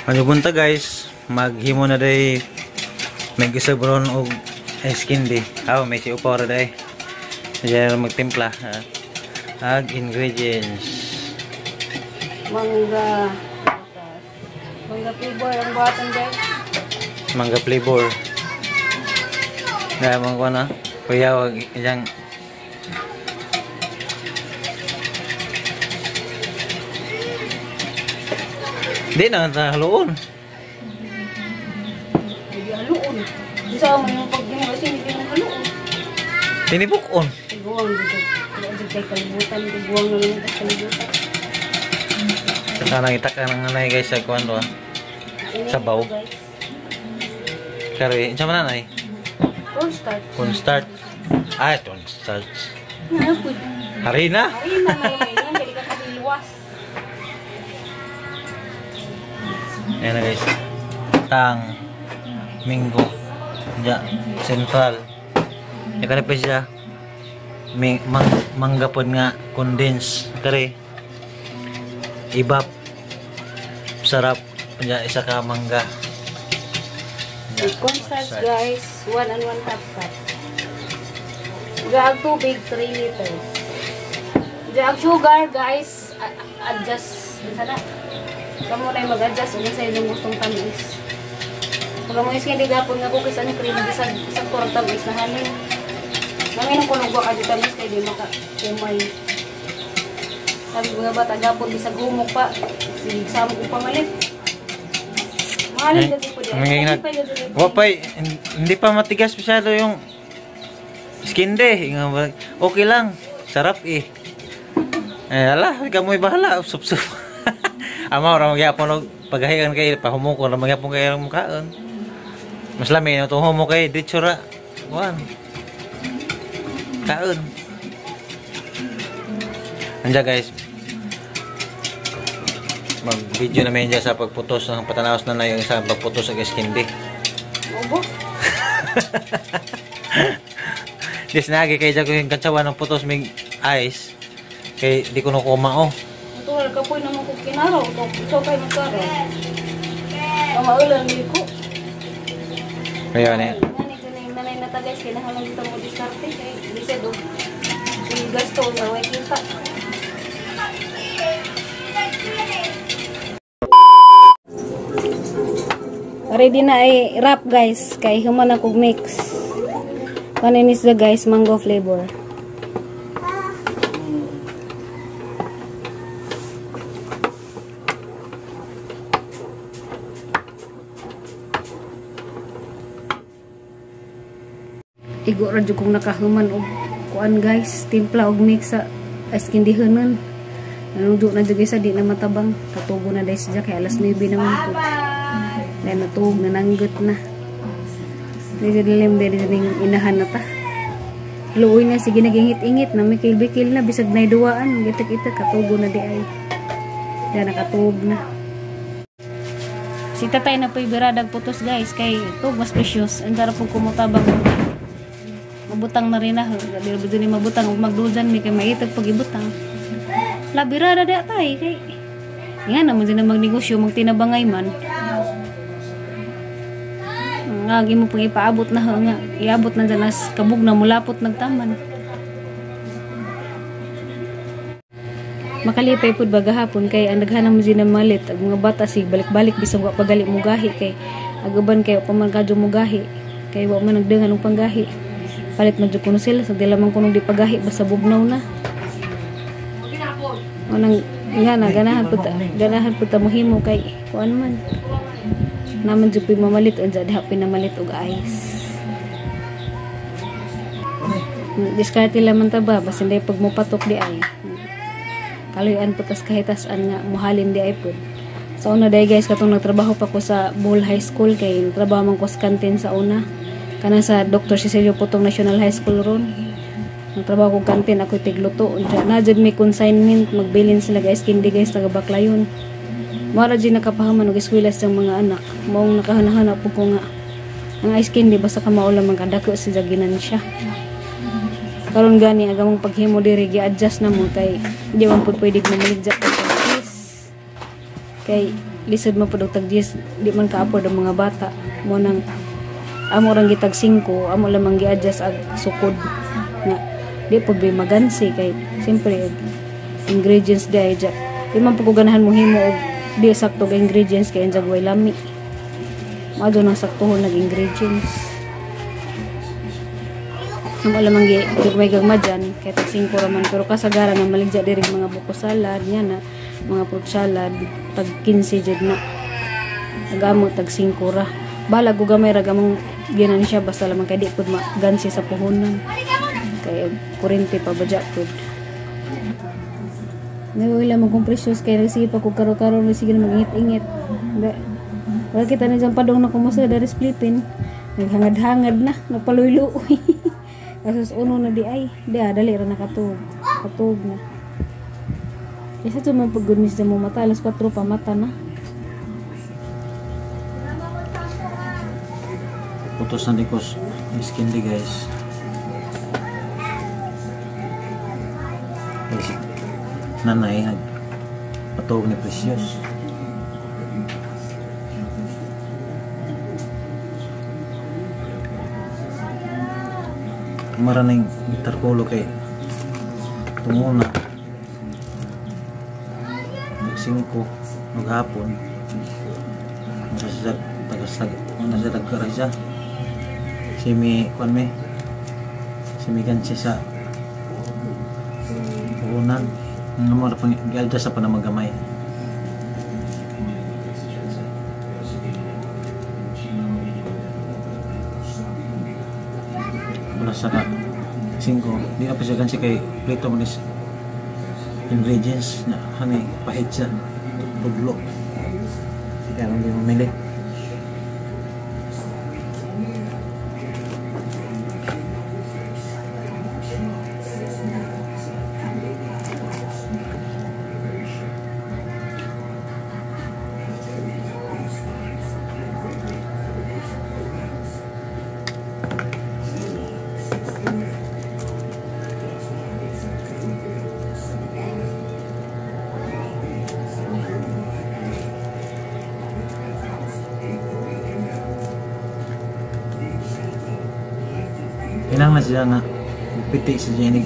Ano bunta guys, maghimo na day may gisabron og ice candy. Aw, may si upaw ra day. Diyan magtimpla. Ag ingredients. Mangga. Mangga flavor ang buhatan guys. Mangga flavor. Kaya mangga na. Kuya, wag iyang di na ta haluon. Hindi haluon. Di sa mo yung pag mo kasi hindi mo haluon. Tinibukon. Tiguang dito. Wala dito kay kalibutan, tiguang na lang sa kalibutan. Sana itak ang nanay guys sa kuan do. Sabaw. Kare, unsa man nanay? Cornstarch. Cornstarch. Ay, cornstarch. Harina. Harina. Harina may yan dili ka kahiluwas. Ayan na guys. Tang Minggo. Ja, Central. Ika na pa siya. Mangga pod nga condense. Kare. Ibap. Sarap. Ja, isa ka mangga. Ja, cornstarch guys, 1 1/2 cup. Gaag tubig 3 liters. Gaag sugar guys, adjust sana. Kamu na mag-adjust kung sa inyong gustong tamis. Kung mo iskin di gapon nga cookies and cream bisag sa kurang tamis na halin. Namin ang kunog wa ka tamis kay di maka kumay. Sabi mga bata gapon bisag humok pa, sige samo ko pamalit. Mahalin dito po diyan. Wapay, hindi pa matigas masyado yung skin de. Okay lang, sarap eh. Eh ala, ikaw mo'y bahala, sup-sup. Ama ora magyapon og pagahian kay pahumoko ra magyapon kay ang mukaon. Mas lami na tong humo kay ditso ra. Kuan. Kaon. Anja guys. Mag-video namin dyan sa pagputos ng patanaos na yung isang pagputos sa candy. Obo. Dis nagi kay jago yung kantsawan ng putos may ice. Kay di ko no kumao. Tuwal ka po naman kung kinaraw. Ito kayo magkaraw. Mamaulan ko. Kaya na. Nanay na ta guys, kailangan lang dito mo diskarte. Kaya bisad o. Gasto na way kita. Ready na ay wrap guys. Kay human akong mix. Kanin is the guys, mango flavor. Igo ra jud kong nakahuman og kuan guys, timpla og mix sa ice candy hunon. Nanudo na jud guys, di na matabang. Katubo na guys siya kay alas 9 naman po. Dahil natug, nananggot na. Di jud lim diri ning inahan na ta. Luoy na sige nagingit-ingit na may kilbikil na bisag nay duwaan, gitak-itak katubo na di ay. Dahil nakatug na. Si tatay na po'y biradag putos guys kay tug mas precious. Ang sarap pong kumutabang. Mabutang na rin na. Dili ba dun mabutang ug magdudan mi kay maitag pag ibutang. Labira ra da tay kay nga naman din magnegosyo magtinabangay man. Nga gi mo pang ipaabot na nga iabot na dyan as kabug na mulapot nagtaman. Makalipay pud ba gahapon kay ang daghan mo din malit ag mga bata sig balik-balik bisag wa pagali mugahi kay agaban kay pa man kadyo mugahi kay wa man nagdangan og panggahi. Palit man jud kuno sila sa dila man kuno di pagahi basta bugnaw na. Unang nga na ganahan pud ta mohimo kay kuan man. Naman jud puy mamalit unsa diha pinamalit og ice. Diskarte laman ta ba basta hindi pag mopatok di ay. Kaluyan pud tas kahitasan nga mohalin di ay pud. Sa una day guys katong nagtrabaho pa ko sa Bohol High School kay nagtrabaho man ko sa canteen sa una. Kana sa Dr. Cecilio Putong National High School ron. Nagtrabaho ko kantin ako tigluto. Unsa na jud may consignment magbilin sila guys candy guys taga Baclayon. Mara di nakapahaman og eskwela sa mga anak. Maong nakahanahanap po ko nga ang ice candy basta ka maulam ang kadako si jaginan siya. Karon gani ang among paghimo diri gi-adjust na mo kay di man pud pwede mamaligya pa sa cheese. Kay lisod man pud og tag 10, di man ka-afford ang mga bata. Mo nang amo rang gitag 5, amo lamang gi-adjust ag sukod nga di pud bay magansi kay siyempre ingredients di ay di man pud ko ganahan mo himo og di sakto ga ingredients kay anjag way lami. Maadto nang saktohon nag ingredients. Amo lamang gi gagmay gagma dyan kay tag 5 ra man pero kasagaran ang maligya diri mga buko salad nya na mga fruit salad tag 15 jud na. Agamo tag 5 ra. Balag og gamay ra gamong ginan siya basta lamang kay di pud magansi sa puhunan. Kay kurente pa badya pud. Nawala man kong precious kay nagsige pa kog karo-karo sige na magingit-ingit. Wala kita na dyan padong na kumusta dari Philippine. Naghangad-hangad na, nagpaluy-luoy. Kasos uno na di ay, di ah, dali ra nakatug. Katug na. Isa to man pag goodness mo mata, alas 4 pa mata na. Putos na dikos skin di guys. Guys, nanay nagpatog ni Precious. Maraning tarkulo kay tunguna nag 5 maghapon nasa tagkaray siya simi kuan me simigan siya sa puhunan. Ang mga pang i-adjust pa na magamay. Wala sa ka 5. Di na pa siya gansi kay plito mo nis ingredients na hanay pahit siya tuglo. Kaya hindi mamili. Kinahanglan siya nga piti si Jenny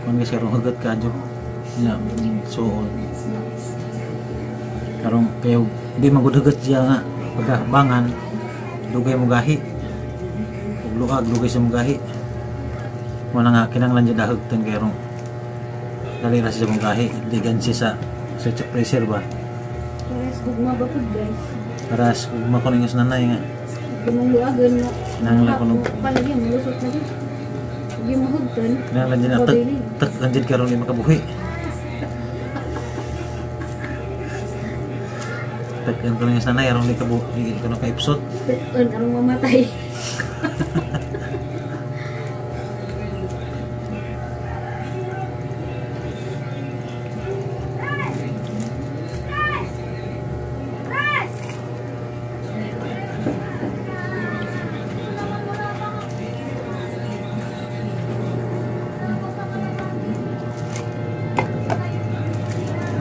kung kasi karong hugot ka dyo na suod karong kayo di magudhugot siya nga pagkabangan dugay mo gahi ug luag dugay sa mo gahi wala nga kinahanglan siya dahugtan kay karong dali ra siya mong gahi ligan siya sa pressure ba paras gugma ba pud guys paras gugma ko ninyo sa nanay nga Lumuluagan mo. Kinahanglan ko nung palagi malusot na din. Hindi mahugtan. Kinahanglan din na tak anjid karon di makabuhi. Takan ko lang sa nanay aron di kabuhi ko na kaipsot. Takan aron mamatay.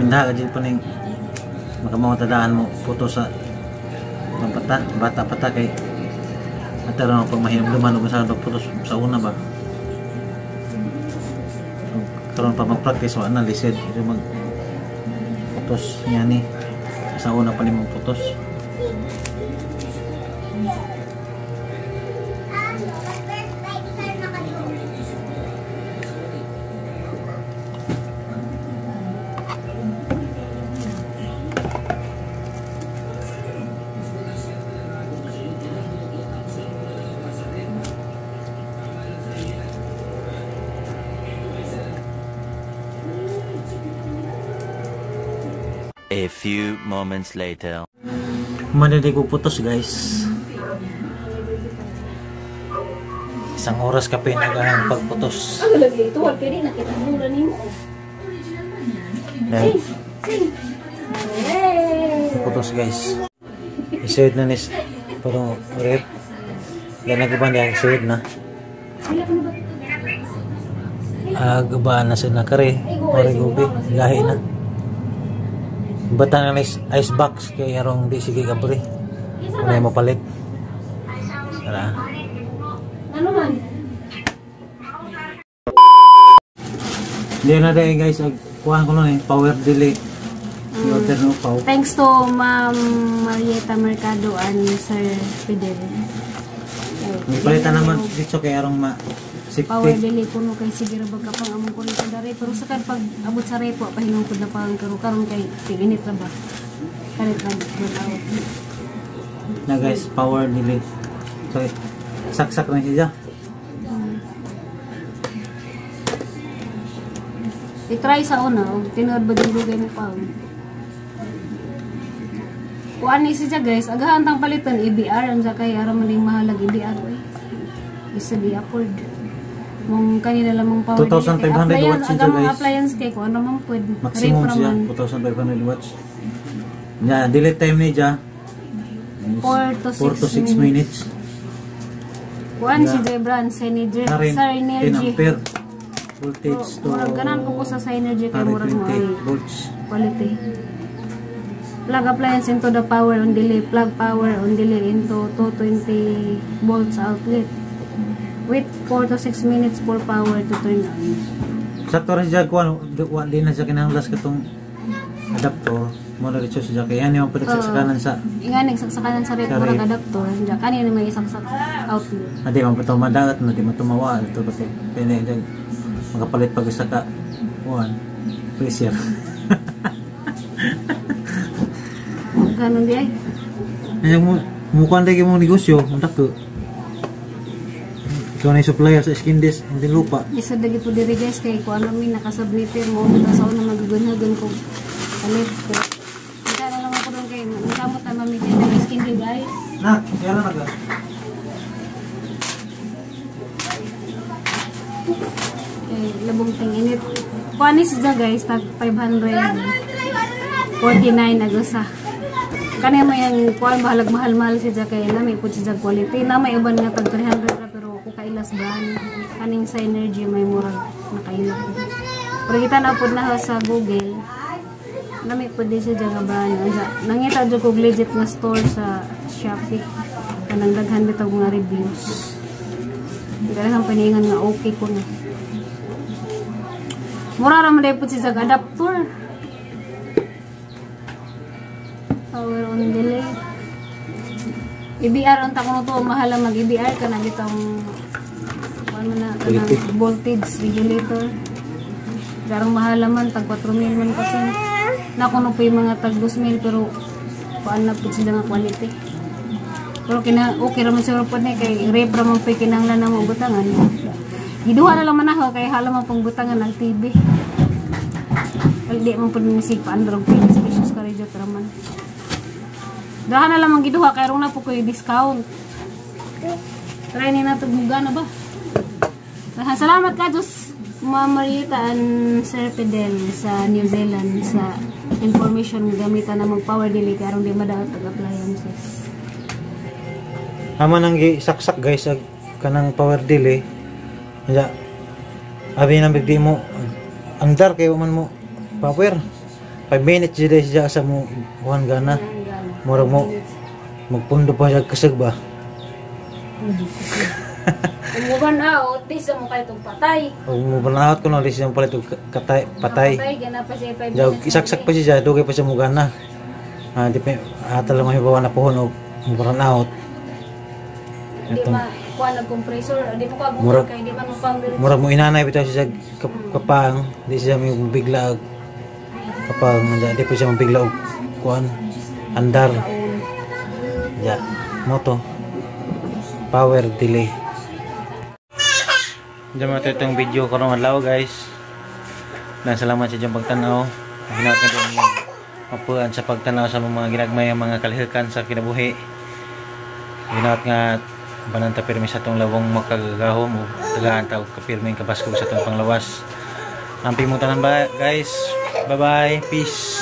Minda ka dyan pa ning makamawatadaan mo puto sa pata, bata pata kay at aron pag mahinumduman o sa puto sa una ba karon pa mag-practice wa na lisod mag putos niya ni sa una pa nimong putos. A few moments later. Manili ko putos guys. Isang oras ka pinagahang pagputos. Ano lagi ito? Wal pwede nakita mo na nimo. Sing, sing. Hey. Putos, guys. Isod na nis pero rep. Yan naguban diya isod na. Gubaan na sa nakare. Ore gubi, gahi na. Batan na nis ice box kay arong di sige kabre. Wala mo palit. Tara. Ano man? Hindi na dahil guys, kuhaan ko lang eh, power delay. I-order no pau. Thanks to Ma'am Marieta Mercado and Sir Fidel. May palitan naman dito kay arong ma safety. Power delay kuno kay sige ra bag kapang among kuryente dere pero sa kan pag abot sa repo pahinungkod na pa ang karon kay tig-init ra ba. Kalit ra out. Na guys, power delay. So saksak na siya. I-try sa una, og tinuod ba din dugay mo pa. Kuan ni siya guys, agahan tang palitan EBR ang kay ara man ning mahalag EBR oy. Isa di afford. Mong kanila lamang power 2,500 watts siya guys. Appliance kay kuan ra man pwede. Maximum siya 2,500 watts. Nya delay time ni ja 4 to 6 minutes. Kuan si Jebran Synergy. 10 ampere voltage to. Murag ganan ko sa Synergy kay murag mo ay volts quality. Plug appliance into the power on delay. Plug power on delay into 220 volts outlet. Wait 4 to 6 minutes for power to turn on. Sakto ra siya kuan, wa di na siya kinahanglan katong adapter. Mo na rin siya kay ani man pinagsaksakan sa ingani saksakanan sa rep murag adapter. Diya kani may isaksak outlet. Adi man pato madagat na di matumawa ito pati. Kaya na makapalit pag isa ka kuan pressure. Ganon di ay. Ay mo mukuan lagi mong negosyo, mundako. Ikaw na yung supplier sa skin disc, hindi lupa. Isa dagi po diri guys kay kuan namin nakasubmitter mo ta sa una magagunhagon ko. Palit. Kita na lang ako doon kay kamot na mamigay ng skin disc guys. Na, kaya na ka. Kay labong ting init. Kuan ni siya guys tag 549 agusa. Kani mo yang kuan bahalag mahal-mahal siya kay nami pud siya quality. Na may uban nga tag 300 ra pero ko kailas brand. Kaning Synergy may murag nakaila ko. Pero kita na pud na sa Google. Nami pud din siya nga brand. Nangita jud kog legit nga store sa Shopee. Kanang daghan bitaw mga reviews. Daghan paningan nga okay ko na. Mura ra man pud siya adapter. Power on delay. EBR unta kuno to mahal ang mag EBR kana bitong ano na kanang voltage regulator. Darang mahal man tag 4,000 man kasi. Na kuno pa yung mga tag 2,000 pero kuan na pud sila nga quality. Pero kina okay ra man siguro pud ni kay rep ra man pud kinahanglan na mo butangan. Giduha na lang man ako kay hala man pong butangan ang TV. Well, di man pud ni sig paandrog pesos ka radio ra man. Dahan na lang ang giduha kay rong na po koy discount. Try ni nato muga na ba? Salamat ka Diyos Ma'am Marieta and Sir Fidel sa New Zealand sa information gamitan na mag power delay kay aron di madaot og appliances. Amo nang gisaksak guys ag kanang power delay. Nya abi nang bigdi mo andar kay man mo power. 5 minutes jud siya sa mo kuan gana. Murag mo magpundo pa siya kasag ba? Umuban out, di sa mo kayo itong patay. Umuban out ko na, di siya mo palit katay, patay. Patay, gana pa siya 5 minutes. Isaksak pa siya, dugay pa siya mo gana. Di pa, ata lang mahibawa na pohon o umuban out. Di ma, kuha nag-compressor, di mo kabukan kayo, di man mo pang murag mo inanay, bitaw siya kapang, di siya may bigla kapang, di pa siya mabigla og kuan. Andar. Ya, moto. Power delay. Diyan mo itong video karong adlaw guys. Dan salamat sa inyong pagtanaw. Hinaot nga din mapuan sa pagtanaw sa mga ginagmay ang mga kalihukan sa kinabuhi. Hinaot nga bananta pirmi sa atong lawong makagagahom o tagaan ta og kapirming kabaskog sa atong panglawas. Amping mo tanan ba guys. Bye bye. Peace.